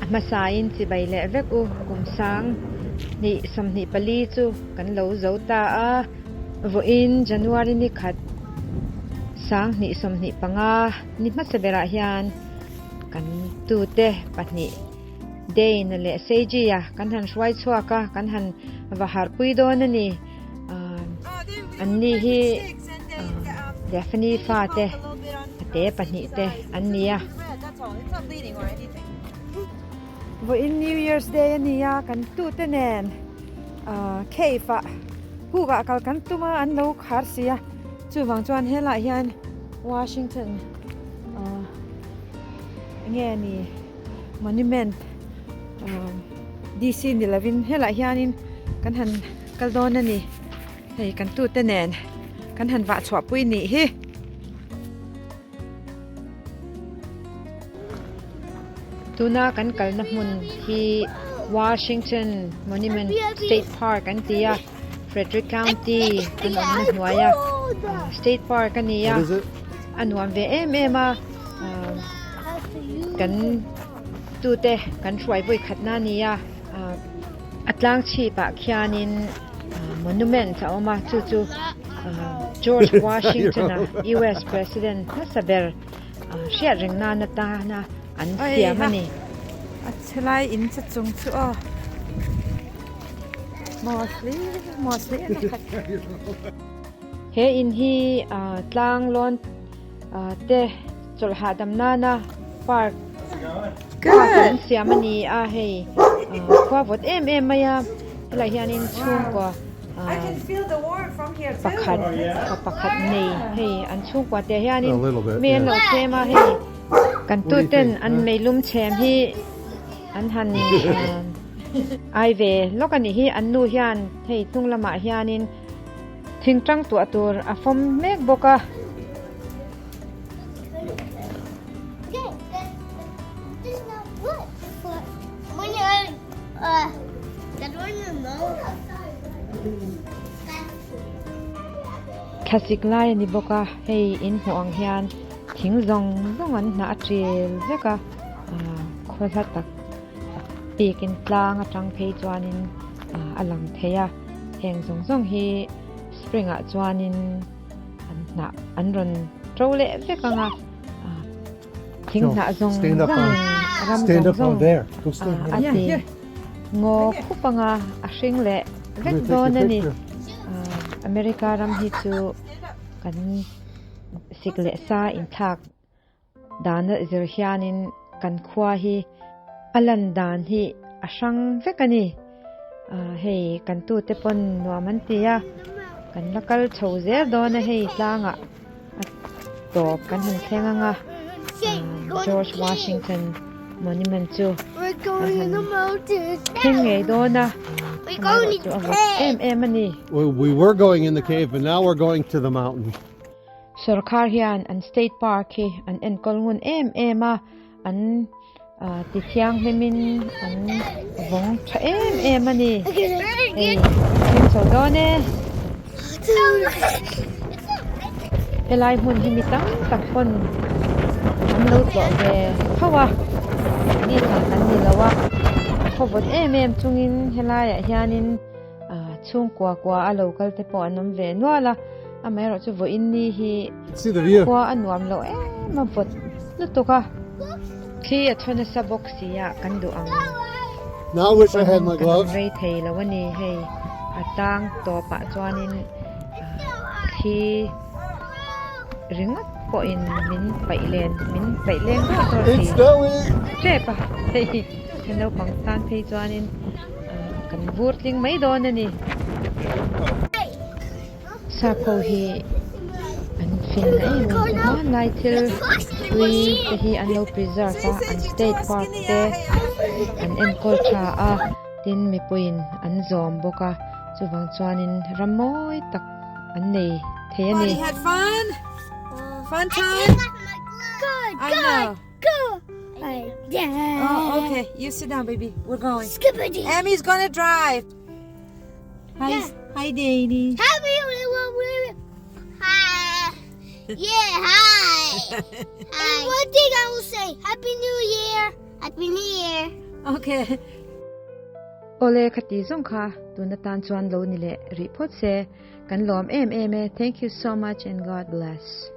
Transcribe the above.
hmasain chibai leh vek u kum sang hnih 24 chu kan lo zo ta a, vawiin January ni khat sang hnih 25 ni hmasa berah hian kan tute pahnih Dane leh Seiji-a kan han hruai chhuak a, kan han va harhpui dawn a ni. An ni hi Daphne fate a te pahnih te an ni a. Vawiin New Year's Day a ni a, kan tute nen cave ah huk ah kal kan tum a, an lo khar si a, chuvang chuan helaiah hian Washington enge ni Monument DC ni lovin helaiah hianin kan han kal dawn a ni. Hei kan tute nen kan han vah chhuah pui nih hi. Tuna kan kalna hmun hi Washington Monument State Park an ti a, Frederick County kan awmna hnuaia State Park a ni a, a nuam ve em em a. Kan tute kan hruai vawi khatna a ni a, a tlang chhipah khianin monument a awm a, chu chu George Washington-a US President hmasa ber hriat reng nan atana an siam a ni. A chhelai in che chung chu aw mostly mostly a khat. He in hi tlang lawn te chawlh hahdam nana park park an siam a ni a hei khua vawt em em mai a helaiah hianin chhungkua pakhat pa pakhat nei hei an chhungkua te hianin mi an lo chem a hei kan tuten an meilum chhem hi an han ai ve lawk a nih hi an nu hian hei hnung lamah hianin. Thing tang tuah tur a fawm mek bawk a. Thlasik lai a ni bawk a, hei in hmuh ang hian thing zawng zawng an hnah a ṭil vek a, khaw hla tak bikin tlang atang phei chuanin a lang thei a. Heng zawng zawng hi spring ah chuanin an hnah an rawn to leh vek ang a, thing hnah zawng zawng in ram zawng zawng a ti ngaw khup ang a, a hring leh vek dawn a ni. America ram hi chu kan sik leh sa inthlak Dan a zir hianin kan khua hi a lan dan hi a hrang vek a ni. Hei kan tute pawn nuam an ti a, kan la kal chho zel dawn a hei tlangah a tawp kan han thleng ang a, George Washington Monument chu kan han thleng ngei dawn a, amaherawhchu chu a vawt em em a ni. We were going in the cave but now we're going to the mountain. Sorkar hian an state park hi an enkawl ngun em em a, an ti thianghlimin an vawng tha em em a ni. Hei thleng chho dawn e. Helai hmun hi mi tam tak pawn an lo tlawh ve tho a, ni thlan an ni lo a, khaw vawt em em chungin helaiah hianin Chhungkua kua a lo kal te pawh an awm ve nual a, amaherawh chu vawiin ni hi khua a nuam loh em a vawt lutuk a, thli a thaw nasa bawk si a kan duh ang pawn kan awm rei thei lo a ni hei a tang tawp ah chuanin thli ringawt pawhin min paih len min paih leng dawt dawt thei tep a hei naupang tan phei chuanin. Kan vur tling mai dawn a ni. Sap ho hi an fin na em em hmanlai thil hlui te hi an lo preserve a, an state park te an enkawl tha a, tin mipuiin an zawm bawk a, chuvang chuanin ram mawi tak an nei thei a ni. Go! Oh, okay. You sit down, baby. We're going. Skippity. Emmy's gonna drive. Hi, yeah. hi, Danny. Hi. Yeah, hi. hi. And one thing I will say, Happy New Year. Happy New Year. Okay. Awle khati zawng kha tun atan chuan lo ni leh rih phawt se kan lawm em em e. Thank you so much and God bless.